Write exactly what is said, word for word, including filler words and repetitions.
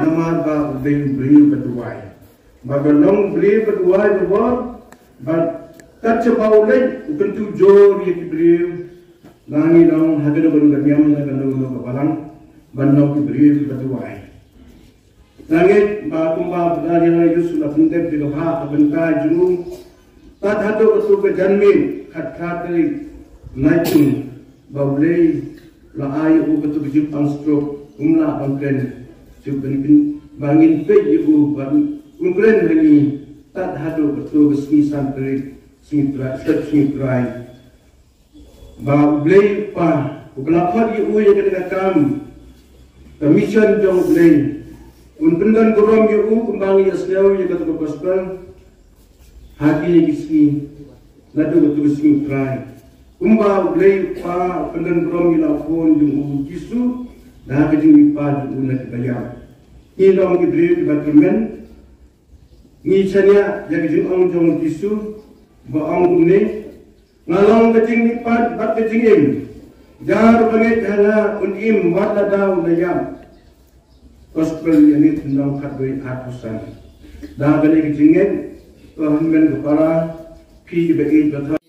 Namar ba u dei u briew ba duwai. Ba ka long u briew ba duwai ba bor, ba kat shaba u leit u kyntu jur ïa ki briew. La ngi long ha kano kano ka niam, ha kano kano ka balang, ban long ki briew ba duwai. Nga ngeit ba kumba u Daniel Yusuf la pyndep ïa ka bynta jong u, tad haduh katto ka janmiet khatphra tarik Naitung, ba U Blei la ai ïa u katto ka jingpang stroke, um lah ban kren. Shu ban kin, ba ngin peit ïa u, ba un kren ha ngi tad haduh katto ka sngi san tarik, sngi Trai, Sep sngi Trai. Ba U Blei Kpa uba la khot ïa u ïa kane ka kam, ka mission jong U Blei, un pyndon burom ïa u kumba ngi ïa sngew ïa kata ka gospel ha kine ki sngi, naduh kata ka sngi U Trai. Kumba U Blei Kpa u pyndon burom ïa la u khun jong u Jisu da ka jingmihpat jong u na kiba ïap. Ngi long ki briew kiba tremend, ngi shaniah ïa ka jingong jong u Jisu ba ong kumne, nga long ka jingmihpat bad ka jingim. Jar ba ngeit ha nga un im wat lada u la ïap. Gospel ïa ngi, Nongkhatduh arphew san. Da kane ka jingngeit, to hynmen ka para, phi kiba ïeit ba thang.